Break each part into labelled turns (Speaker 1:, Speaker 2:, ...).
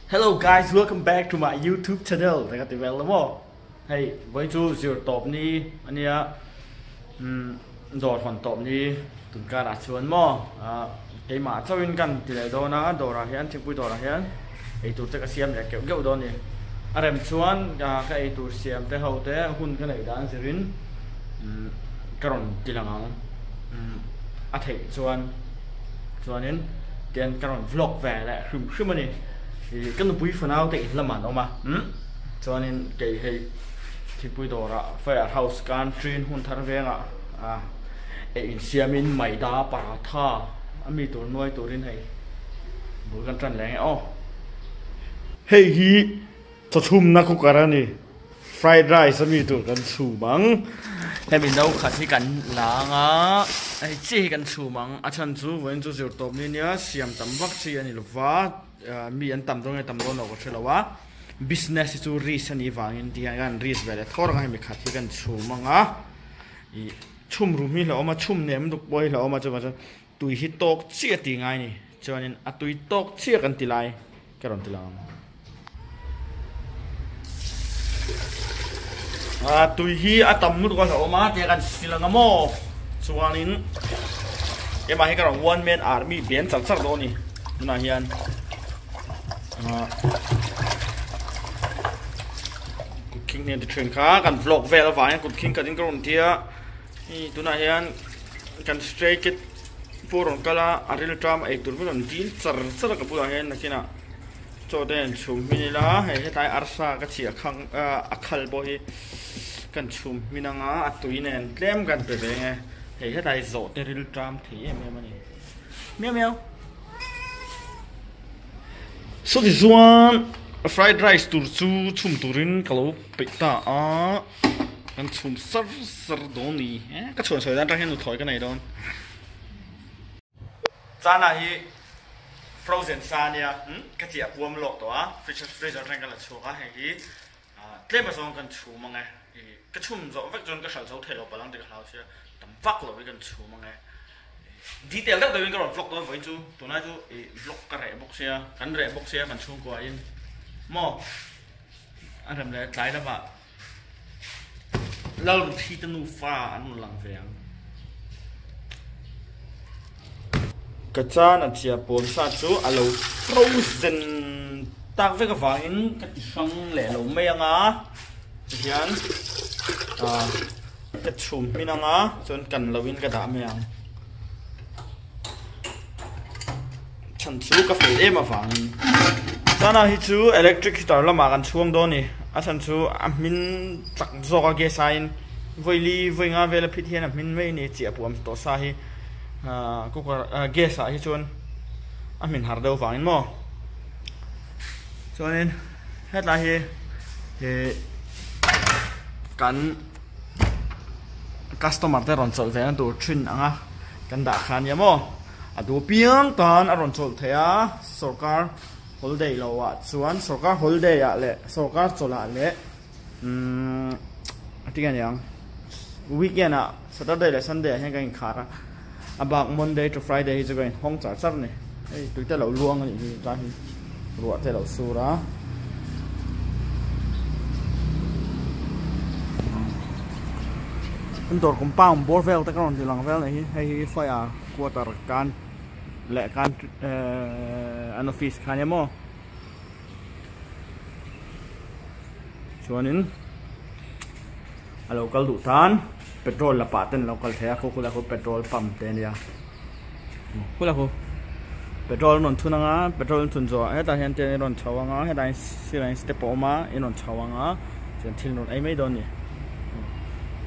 Speaker 1: Hello guys, welcome back to my YouTube channel. Ta ka ti vel lo maw? Hei, vawiin chu zir tawp ni ania umm dawr hawn tawp ni tun karah chuan maw keimah chauhin kan ti leh dawn a dawrah hian thingpui dawrah hian eitur te ka siam leh keuh keuh dawn a ni. A rem chuan ka eitur siam te ho te hun ka neih dan zirin umm ka rawn ti lang ang umm a theih chuan chuanin tian ka rawn vlog ve leh hrim hrim a ni. Ih ka nupui fanau te in lamah an awm a umm. Chuanin kei hei thingpui dawrah fire house kan ṭin hun thar vengah ah ei insiamin maida paratha a mi tur nuai turin hei bul kan ṭan leh ang e aw. Hei hi chawchhumna cooker a ni, fried rice a mi tur kan chhum ang. Hemi no khat hi kan la ang a, hei chiah hi kan chhum ang, a chhan chu vawiin chu zir tawp ni nia siam tam vak chi a ni lova, mi an tam dawn nge tam dawn lo ka hre lo a. Business hi chu risk a nih vangin ti hian kan risk ve leh thawr ang a hemi khat hi kan chhum ang a ih chhum rum hi hlauhawm a chhum nem duk pawh hi hlauhawm a chuvang chuan tui hi tawk chiah tih ngai a ni chuanin a tui tawk chiah kan ti lai ka rawn ti lang ang a tui hi a tam lutuk a hlauhawm a tia kan sil ang a maw chuanin keimah hi ka rawn one man army ben char char dawn a ni tunah hian. Kut khing hian ti thin kha kan vlog vel avang hian kut khing khat in ka rawn tia hei tunah hian kan stray cat pawh rawn kal a a ril ṭam a eitur vel rawn dil char char a ka bulah hian nakinah chaw te an chhum hmin ila hei hetlai arsa ka chhiah khang a khal pawh hi kan chhum hmin anga a tui nen tlem kan pe ve ang e hei hetlai zawh te ril ṭam thei em em a ni miau miau. Saw tichuan fried rice tur chu chhum turin ka lo peih ta a kan chhum sar sar dawn ni e ka chhuan sawi dan atang hian nuthlawi ka nei dawn chana hi frozen sa ania ka chiah puam lawk tawh a freezer atangin ka la chhuak a hei hi tlem azawng kan chhum ang e ka chhum zawh vek chuan ka hralh zo thei lo palh ang tih ka hlau sia tam vak lo hi kan chhum ang e. Detail deuh deuhin ka rawn vlog dawn vawiin chu tunlai chu ih vlog ka reh bawk sia kan reh bawk sia kan chhungkua in maw a rem leh tlai lamah Lalruthi te nufa an rawn lang ve ang. Ka chan a chia pawn sa chu a lo frozen tak vek avangin ka ti hrang leh lo mai ang a tihian ah. Ka chhum hmin ang a, chuan kan lo in ka dah mai ang. Chhan chu ka fel em avangin. Chana hi chu electric heater lamah kan chhuang dawn a ni. A chhan chu a hmin chak zawk a gas aiin vawili vawi nga vel a phit hian a hmin mai a ni chiah puam tawh sa hi cooker gas ah hi chuan a hmin har deuh avangin maw. Chuanin hetlai hi ih kan. Customer te rawn chawlh ve na tur thin ang a kan dah kha ania maw a duh piang tan a rawn chawlh theih a sawrkar holiday lo ah chuan sawrkar holiday ah leh sawrkar chawlh ah leh umm tinge niang weekend ah saturday leh sunday ah hian kan inkhar a a bak monday to friday hi chu kan inhawng char char a ni hei tui te lo luang a nih hi tlai hi ruah te lo sur a. An dawr compound bawr vel te ka rawn ti lang vel a nih hi hei hi fire quarter kan leh kan ehh an office kha ania maw chuanin a lo kal duh tan petrol la pah ten a lo kal thei a khu khulai khu petrol pump te ania khulai khu petrol an rawn thun ang a petrol an thun zawh ah hetah hian te an rawn chho ang a hetah hian sirah hian step a awm a in rawn chho ang a chuan thil an rawn ei mai dawn a ni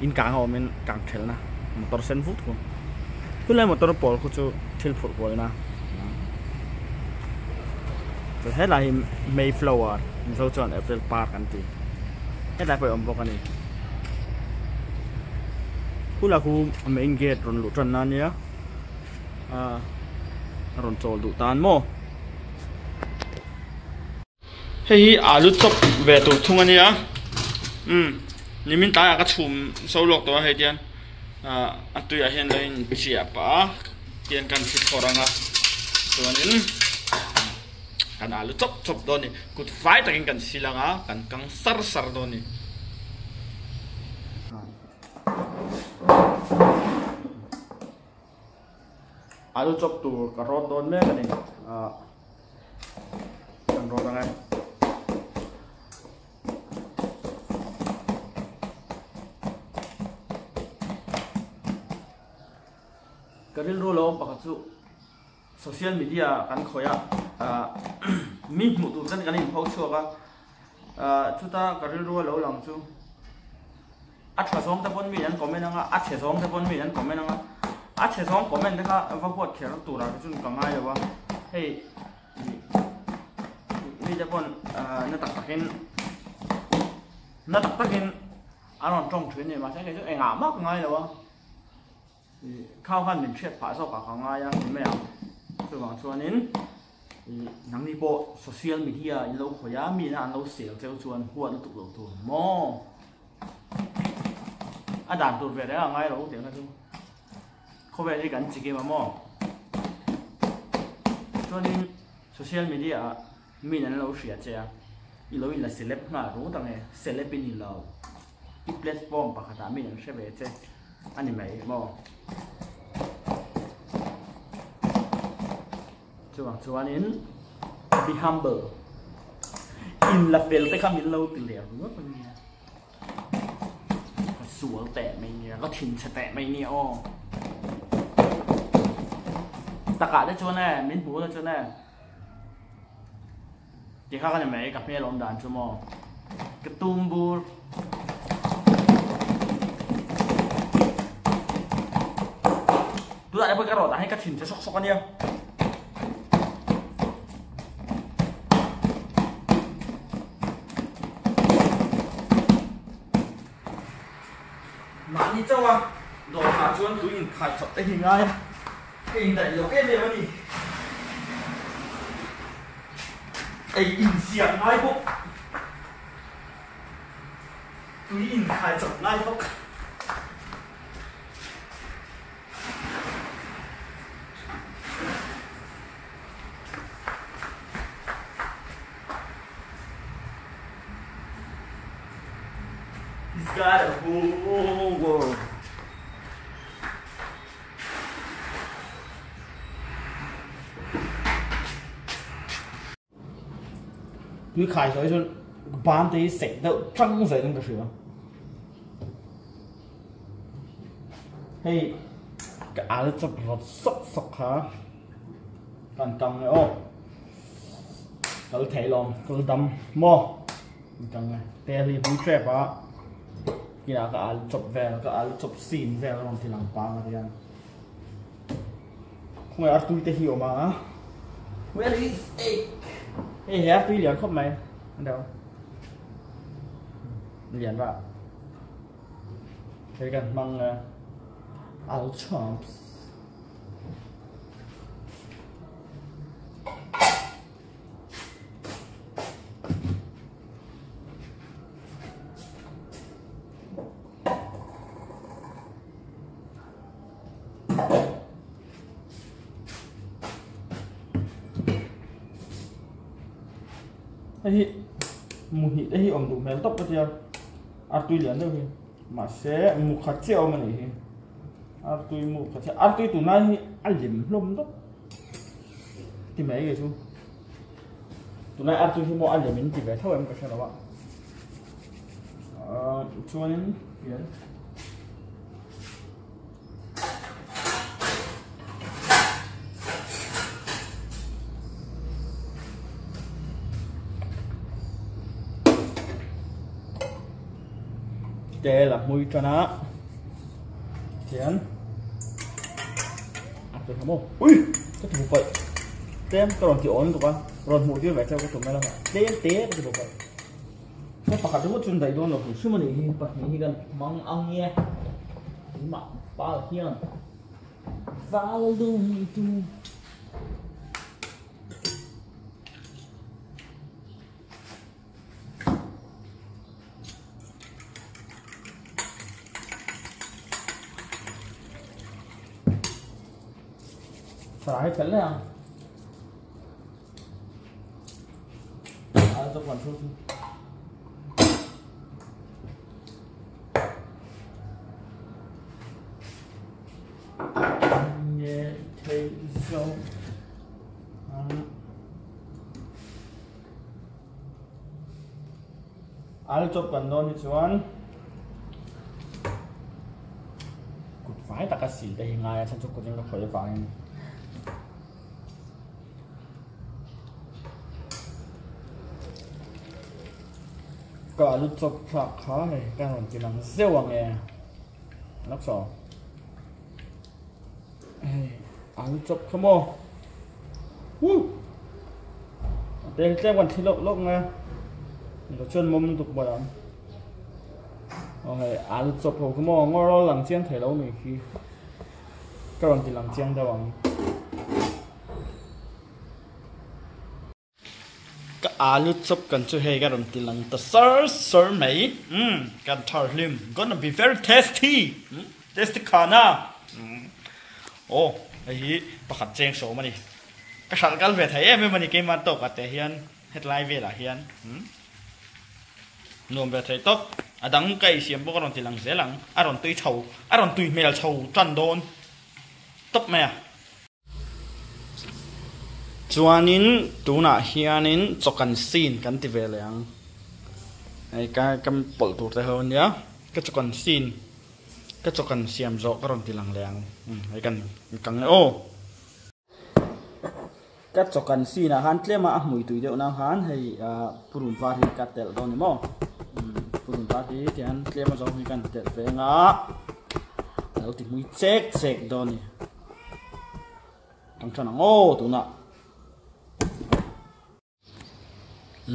Speaker 1: in kang a awm in kang thelh na motor sen vut khu khulai motor pawl khu chu thil phurh kual na helai hi mayflower mizo chuan april park an ti. Hetlai pawh hi a awm bawk a ni. Khulai khu main gate rawn luh tan na ania ah a rawn chawl duh tan maw. Hei hi alu chawp ve tur thung a nia umm nimin tlaiah ka chhum so lawk tawh a hei tian ah a tuiah hian lo in chiah pah a tian kan thli thlawr ang a chuanin. Kan alu chawp chawp dawn a ni. Kut fai takin kan sil ang a, kan kang sar sar dawn a ni. Alu chawp tur ka rawt dawn mek a ni. Kan rawt ang e. Ka rilru lo awm pakhat chu social media kan khawih a mi hmuh tur ten kan inpho chhuak a chuta ka rilru a lo lang chu a tha zawng te pawn mi an comment anga a chhe zawng te pawn mi an comment anga a chhe zawng comment te kha va huat kher turah te chuan ka ngai lo a hei mi te pawn na tak takin na tak takin an rawn tawng thin a ni mahse kei chu engah mah ka ngai lo a. Khau khan min hriat phah zawk ah ka ngai a ni mai ang. Chuvang chuanin nangni pawh social media in lo khawih a, mi ina an lo sel cheu chuan huat lutuk lo tur maw? A dan tur ve reng a ngai lo tih kha chu khawvel hi kan chi kim a maw? Chuanin social media ah mi in an lo hria che a, i lo in la celeb nghal ru ta nge, celeb i ni lo. I platform pakhatah mi an hre ve che a ni mai maw? Chuvang chuanin be humble. In la fel te kha min lo ti leh ringawt a nia. Ka sual teh mai nia, ka thinchhe teh mai nia aw. Takah te chuan e, min hmu te chuan e. Ti kha ka ni mai, ka hmel awm dan chu maw. Ka tum bur. Tunah te pawh ka rawt ah hian ka thin che sawk sawk a nia. Mahni chauh a dawrah chuan tui inkhai chawp te hi ngai a, ka indaih lo em em a ni. Ei insiam ngai bawk, tui inkhai chawp ngai bawk. He's got a whole world. Tui khai sawi chuan ban te hi seih deuh tang zel in ka hria. Hei ka al chawp rawt sawk sawk kha kan tang e aw. Kal thei lawm kal dam maw tang e tel hi hui trep a kinah ka al chawp vel ka al chawp sin vel a rawn ti lang pang a hian khawngaih artui te hi awm a where is egg hei he artui lian khawp mai an deuh lian va hei kan hmang al chomps Hei hi mu hnih te hi awm duh hmel tawp ka tia artui lian deuh hi mahse mu khat chiah a awm a nih hi. Artui mu kha chiah artui tunlai hi a lem hlawm dawp ti mai kei chu tunlai artui hi maw a lem in ti ve tho em ka hre lo a ahh chuanin hian Tel a hmui tan a tian a pe tha maw ui ka ti paih tlem ka rawn ti awn lutuk a rawn hmuh tir ve cheu ka tum mai lamah tlem te ka ti paih ka pakhat ringawt chu an daih dawn lo hrim hrim a nih hi pahnih hi kan hmang ang e keimah pal hian val dum tu. Sarah hi fel hle ang. chawp kan thu chu. Nge thei zo Al chawp kan dawn hi chuan kut fai taka sil te hi ngai a chhan chu kut in ka khawih avangin Ka alu chawp thlak kha hei ka rawn ti lang zeuh ang e lak saw hei alu chawp kha maw huh a tel tlem kan thli lawk lawk nge lo chuan mawm lutuk bawk ang aw hei alu chawp ho kha maw ngaw rawl lang chiang thei lo ni khi ka rawn ti lang chiang deuh ang. Ka alu chawp kan chu hei ka rawn ti lang ta sar sar mai umm kan thar hlim gonna be very tasty umm tasty khana umm aw hei hi pakhat cheng sawm a ni ka hralh kal ve thei em em a ni keimah tawkah te hian hetlai velah hian umm nuam ve thei tawp a dang ka ei siam bawk a rawn ti lang zel ang a rawn tui chho a rawn tui hmel chho tan dawn tawp mai a. Chuanin tunah hianin chawkan sin kan ti ve leh ang. Hei ka ka pawlh tur te ho ania ka chawkan sin ka chawkan siam zawh ka rawn ti lang leh ang hei kan kang e aw. Ka chawkan sin ah khan tlem a a hmui tui deuh nang khan hei purun var hi ka telh dawn ni maw purun var hi tihian tlem a zawng hi kan telh ve anga a lo ti hmui chek chek dawn a ni. Kan than ang aw tunah.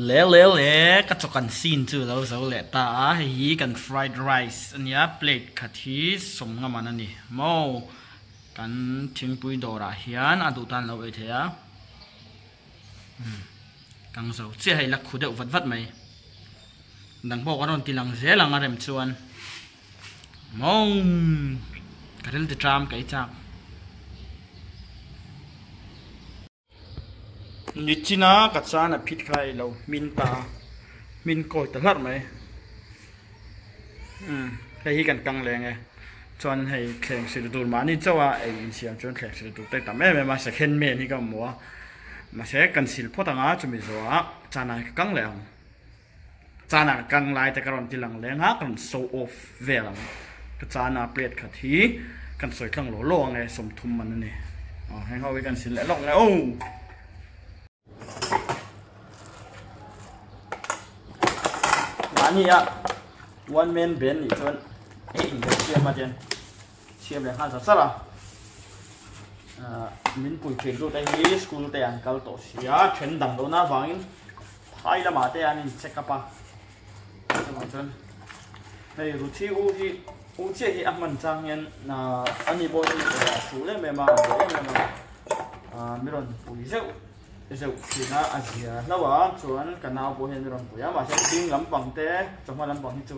Speaker 1: Le le le ka chaw kan sin chu lo zo leh ta a hei hi kan fried rice ania plate khat hi sawm nga man ani maw kan thingpui dawrah hian a duh tan lo ei thei a kang zo chiah hei la khu deuh vat vat mai dang pawh kan rawn ti lang zel ang a rem chuan. Mawng! Ka ril ti tram ka ei chak. Nichina ka chan a phit kha ilo hmin ta a, hmin kawi ta hlarh mai. Umm hei hi kan kang leng e. Chuan hei thleng sil tur mahni chauh a ei insiam chuan thleng sil tur te tam em em a second man hi ka hmu a. Mahse kan sil phawt ang a chumi zawhah chana hi ka kang leh ang. Chana ka kang lai te ka rawn ti lang leng a, ka rawn show off vel ang. Ka chana plate khat hi kan sawi tlang law law ang e, 30 man a ni. Aw heng ho hi kan sil leh lawk ang e aw. Mahni a one man band nih chuan hei in kan siam a tian siam leh nghal zar zar a. Min pui thin tu te hi school te an kal tawh sia, then dang lohna avangin Phai lamah te an in check up a, chuvang chuan hei Ruthi u hi u chiah hi a hman chang hian ani pawh hi a hrul em em a, a buai em em a, mi rawn pui zeuh zeuh thin a, a zia hlauh a, chuan ka nau pawh hian mi rawn pui a, mahse ding lampang te chawhma lampang hi chu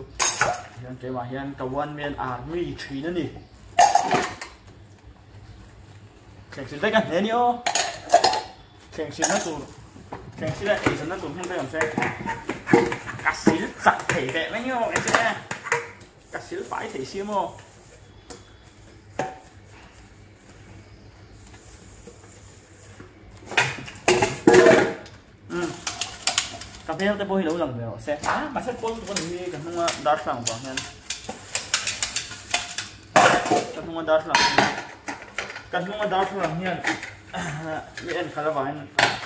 Speaker 1: hian keimah hian ka one man army thin a ni. Thleng sil daih ka hne ni aw. Thleng silna tur thleng sila ei zanna tur hmun daih awm se ka sil chak thei teh mai ni aw kei chu e ka sil fai thei si maw. Umm ka hmel te pawh hi lo lang ve rawh se a mahse pawn pawn hi ka hnunga darthlalang vang hian ka hnunga darthlalang ka hnunga darthlalang hian mi en khalh avangin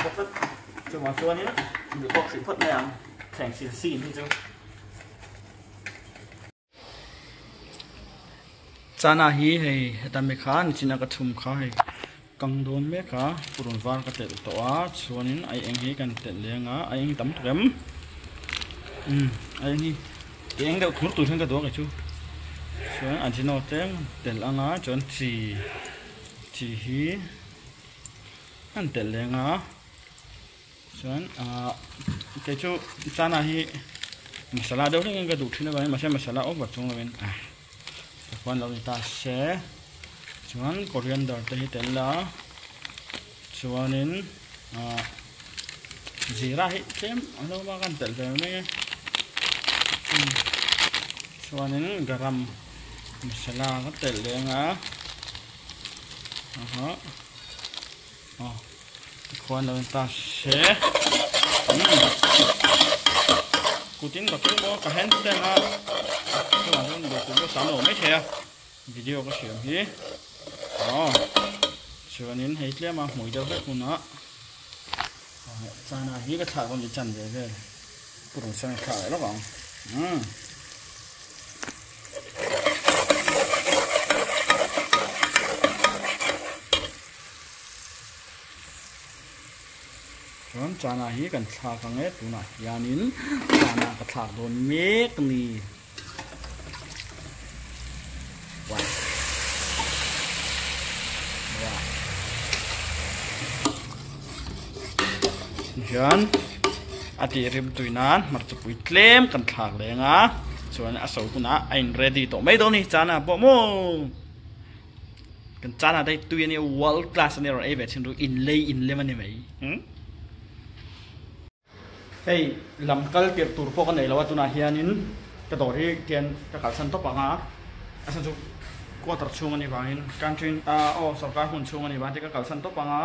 Speaker 1: bawk tlat chuvang chuanin duh tawk hrih phawt mai ang thleng sil sin hi chu. Chana hi hei heta mi kha nichina ka chhum kha hei kang dawn mek a purun var ka telh tawh a chuanin a eng hi kan telh leng a a eng tam tuk em umm a eng hi ti eng deuh thur tur hian ka duak e chu chuan ajino tlem telh anga chuan chi chi hi an telh leng a. Chuan ahh kei chu chana hi masala deuh hlek in ka duh thin avangin mahse masala over chung lovin ah pakwan lo ni ta se chuan coriander te hi tel la chuanin ahh Zira hi tlem a lo a kan telh ve mai a chuanin garam masala ka telh leh anga aha aw tikhuan lo in ta se kutin ka keng bawk a ka hand stand a chungah chuan duh tur pawh sam lo mai thei a video ka siam hi aw chuanin hei tlem a hmui deuh vek hunah. Chana hi ka thlak dawn i chan ve vel purun sen a thlak leh lawk ang umm. Chuan chana hi kan thlak ang e tunah hianin chana ka thlak dawn mek a ni. Hian a tih rim tui nan hmarcha pui tlem kan thlak leng a chuan a so hunah a in ready tawh mai dawn a ni chana pawh maw kan chana te hi tui a nia world class a nia rawn ei ve thin ru in lei in lem a ni mai. Hei lam kal tirh tur pawh ka nei lo a tunah hianin ka dawr hi tian ka kalsan tawp ang a a chhan chu quarter chhung a nih vangin country aw sorkar hmun chhung a nih vang te ka kalsan tawp ang a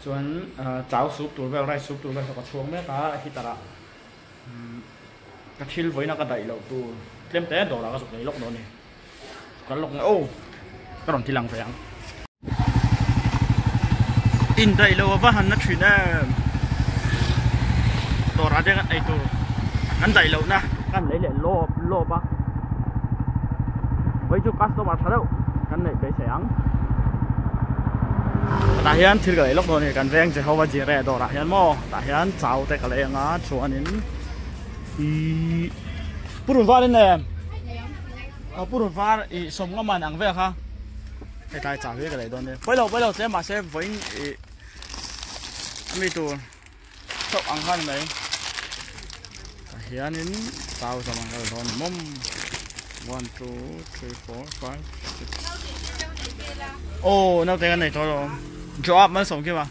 Speaker 1: chuan chau sup tur vel rice sup tur vel ka chhuak mek a heater ah ka thil vawiin a ka daih loh tur tlem te dawrah ka zuk lei lawk dawn a ni. Kal lawk nge aw ka rawn ti lang ve ang. Indaih lo ava han na thin em. Dawrah te kan ei tur kan daih loh na kan lei leh lawp lawp a. Vawi chu customer tha deuh kan neih beisei ang. Tah hian thil ka lei lawk dawn a ni kan veng Jehovah Jireh dawrah hian maw tah hian chau te ka lei ang a chuanin ihh purun var in em. A purun var ih sawm nga man ang vel kha hetlai chau hi ka lei dawn nia pawi lo pawi lo tlem mahse vawiin ih ami tur chauh ang kha ni mai tah hianin chau zawm ang kal dawn mawm 1 2 3 4 5 6 aw naute kan nei tawh alawm joab malsawm khi ma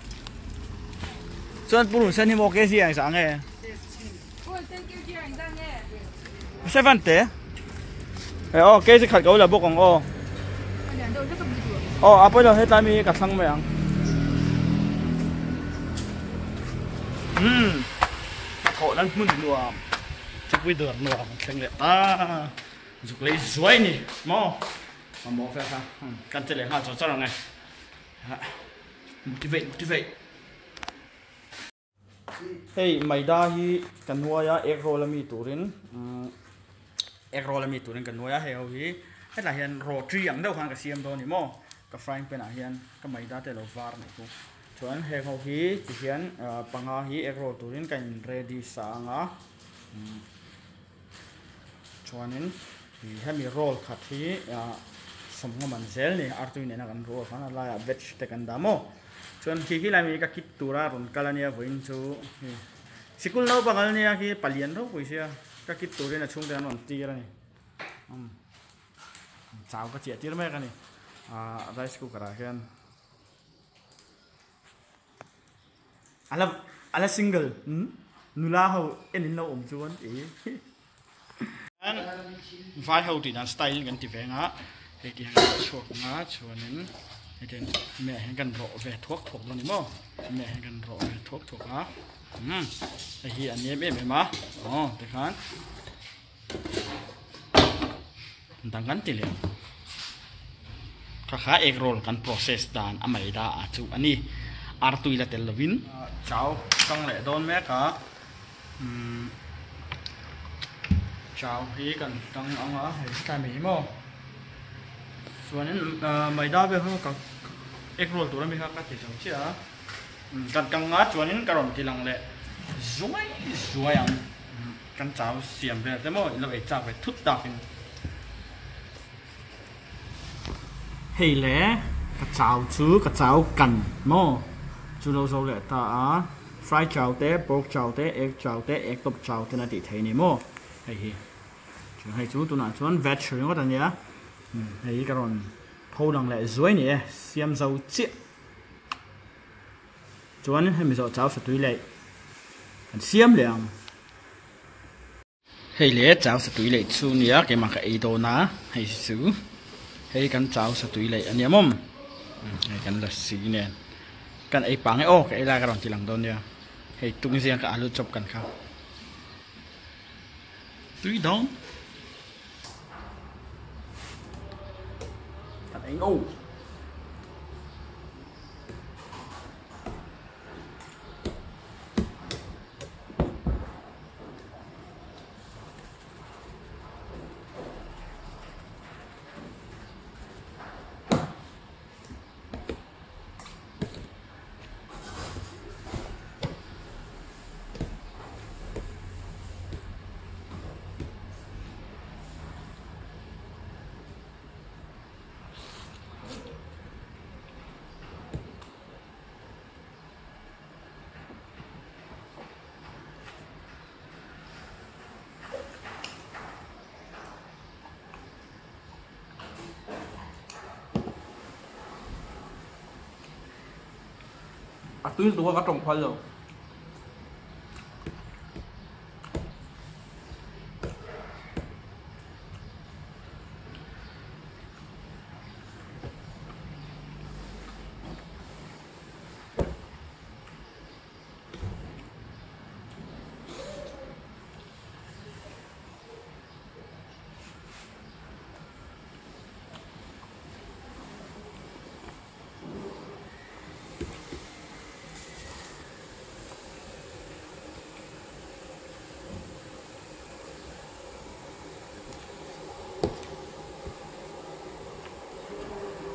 Speaker 1: chuan purun sen hi maw kg ang zah nge. Seven te e aw kg khat ka la bawk ang aw aw a pawi lo hetlai mi hi ka thlang mai ang umm hnathawh nan hmun nuam thupui dawr nuam an thleng leh ta zuk lei zuai ni maw mamawh vel kha kan che leh nghal chawr chawr ang e motivate motivate. Hei maida hi ka nuai a egg roll ami turin egg roll ami turin ka nuai a hei ho hi hetlai hian roti ang deuh khan ka siam dawn a ni maw ka frying pan ah hian ka maida te alo var mai chu chuan heng ho hi ti hian panga hi egg roll turin ka in ready sa ang a chuanin hemi roll khat hi sawmngaw man zel a ni artui nena kan roll khan a laiah veg te kan dah maw. Chuan khi khi lai mi ka kit tura rawn kal ania vawiin chu hei sikul naupang al nia khi palian ropui sia ka kit turin a chhungte an rawn tir a ni umm chau ka chiah tir mek a ni ah rice cooker ah hian ala ala single umm nula ho en in lo awm chuan ih Vai ho tih dan style in kan ti ve anga hei ti hian kan chhuak anga chuanin hei ti hian meh hian kan rawh ve thuak thuak dawn a ni maw meh hian kan rawh ve thuak thuak a umm hei hi a nem em em a aw tikhan dang kan ti leh ang kha kha egg roll kan process dan a maida ah chu a ni artui la tel lovin chau kang leh dawn mek a. Umm chau hi kan tang ang a hei tlai mai hi maw chuanin maida vel kha ka egg roll tur ami kha ka ti zo chiah a umm kan kang a chuanin ka rawn ti lang leh zuai zuai ang kan chau siam vel te maw ilo ei chak ve thut takin hei le ka chau chu ka chau kan maw chu lo zo leh ta a. Fry chau te, pork chau te, egg chau te, egg top chau ten a tih theih a ni maw? Hei hi. Chuan hei chu tunah chuan veg ringawt a nia. Hei hi ka rawn pho lang leh zuai ni e, siam zo chiah. Chuan hemi zawh chau satui leh. Kan siam leh ang. Hei le chau satui leh chu nia keimah ka ei dawn a hei chu hei kan chau satui leh a nia mawm hei kan lassi nen kan ei pang e aw ka ei lai ka rawn ti lang dawn nia hei tung ziang ka alu chop kan kha tui dawn kan ei ngo.
Speaker 2: A tui lutuk a ka tawng phal lo.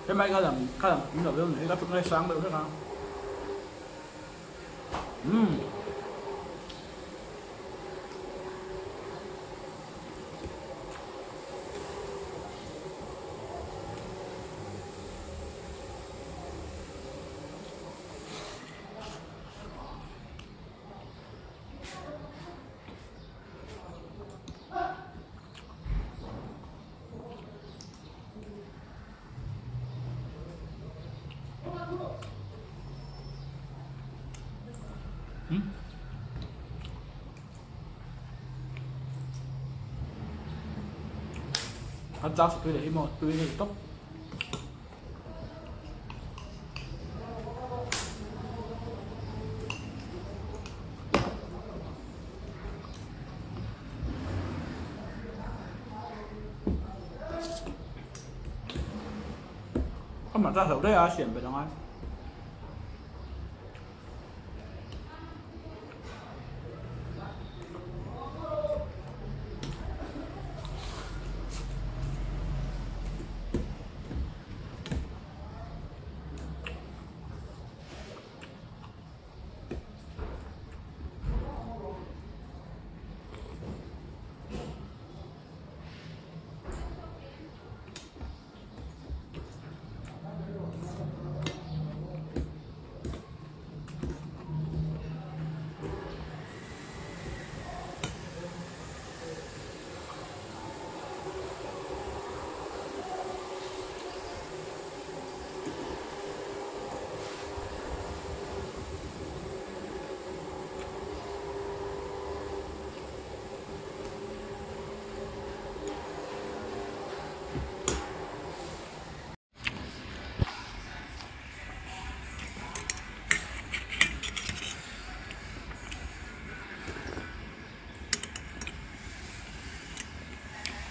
Speaker 2: Cái máy cái làm cũng được luôn, cái nó sáng được rất là. Ăn rau tôi để một tôi để tốc. Không mà ra đầu đây à, xiển về đâu anh.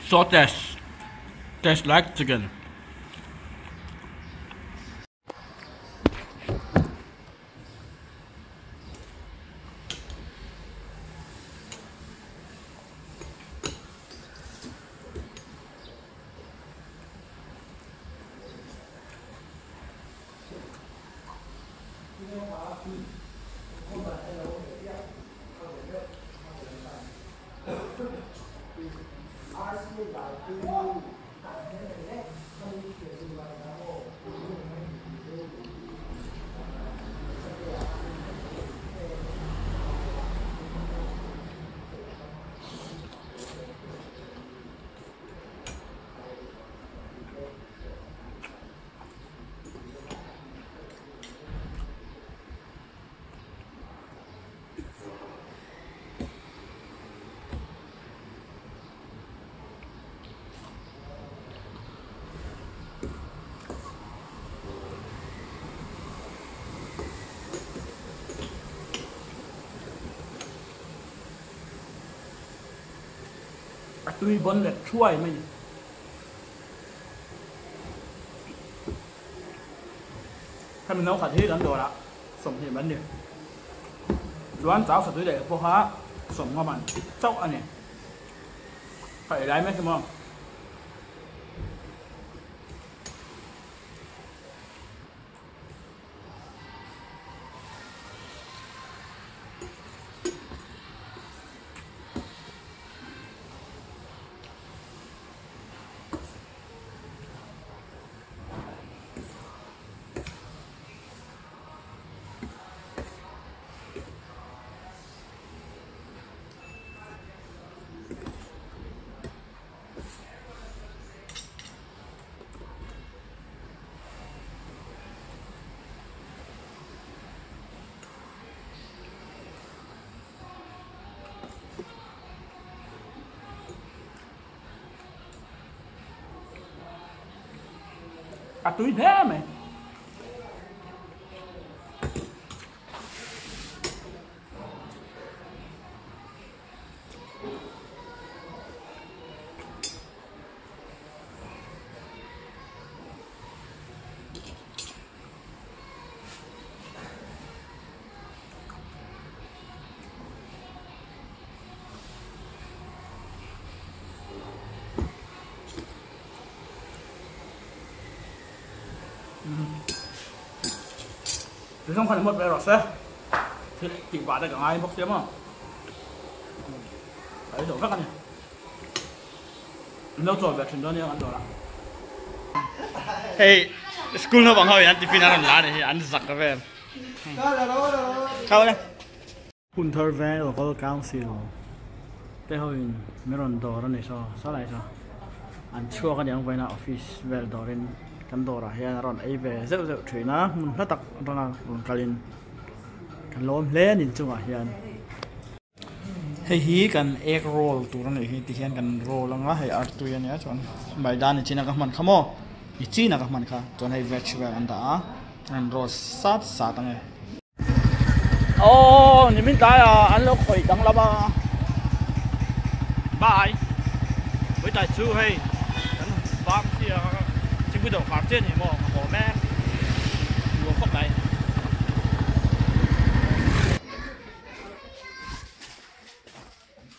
Speaker 1: So tastes, tastes like chicken.
Speaker 2: A tui bawn let thuai mai ni. Hemi no khat hi kan dawrah 20 man ni. Chuan chau satui leh pawha 50 man chauh a ni. Ka ei lai mek hi maw. A tui hle mai. Tui khan mawt ve rawh se thil tih vah te ka ngai bawk sia maw ka ei zo vek a ni an lo chawl ve thin dawn nia kan dawrah.
Speaker 1: Hei school naupang ho in an tiffin an rawn la a nih hi an zak vel. Hunthar Veng Local Council te ho in min rawn dawr a ni saw saw lai saw an chhuak a niang vawiin a office vel dawrin kan dawrah hian a rawn ei ve zeuh zeuh thin a hmun hla tak atanga rawn kalin kan lawm hle a ni chungah hian. Hei hi kan egg roll tur a nih hi tihian kan roll anga hei artui a nia chuan maida ni chin a ka hman kha maw ni chin a ka hman kha chuan hei veg vel an dah a an roll sat sat ang e. Aww nimin tlai ah an lo khawih danglam a bye vawitlai chu hei kan bang chiah a thingpui dawr khar chiah a ni maw ka haw mek nuam khawp mai.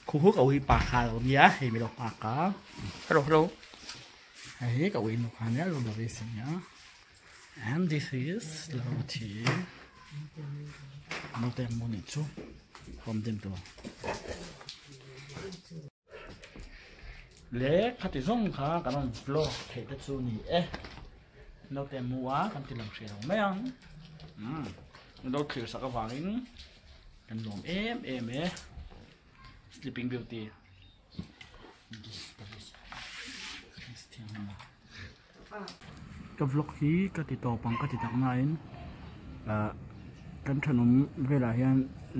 Speaker 1: Khu khu ka ui pa kha lo nia hei mi lo nghak a hello hello hei hi ka ui nu kha nia lo lo ri sia and this is lo thi naute mu nih chu hawm dim tu le khati zawng kha kan rawn vlog theih te chu ni e naute mu a kan ti lang hreh lo mai ang umm lo thlir sak avangin. Kan lawm em em e Sleeping Beauty Ka vlog hi ka ti tawp ang ka ti tak nain ah kan thenawm velah hian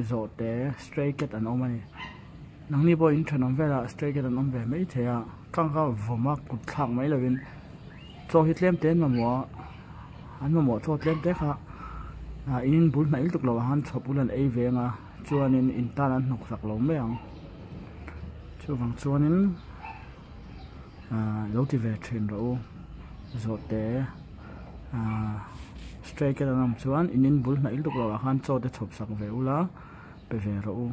Speaker 1: zawh te stray cat an awm a ni nangni pawh in thenawm velah stray cat an awm ve mai thei a kang kha vawm a kut thlak mai lovin chaw hi tlem te an mamawh a an mamawh chaw tlem te kha ah in bul hnaih lutuk loh ah khan chhawp ul an ei ve ang a chuanin in tan an hnawk sak lo mai ang chuvang chuanin ah lo ti ve thin rawh u zawh te ah stray cat an awm chuan in in bul hnaih lutuk loh ah khan chaw te chhawp sak ve ula pe ve rawh u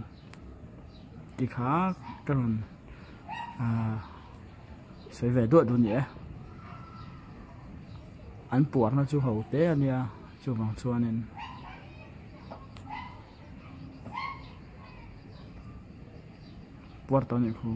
Speaker 1: tikha ka rawn ah. Sawi ve duah duh a ni e. An puarna chu ho te a nia chuvang chuanin puar tawh a nih khu.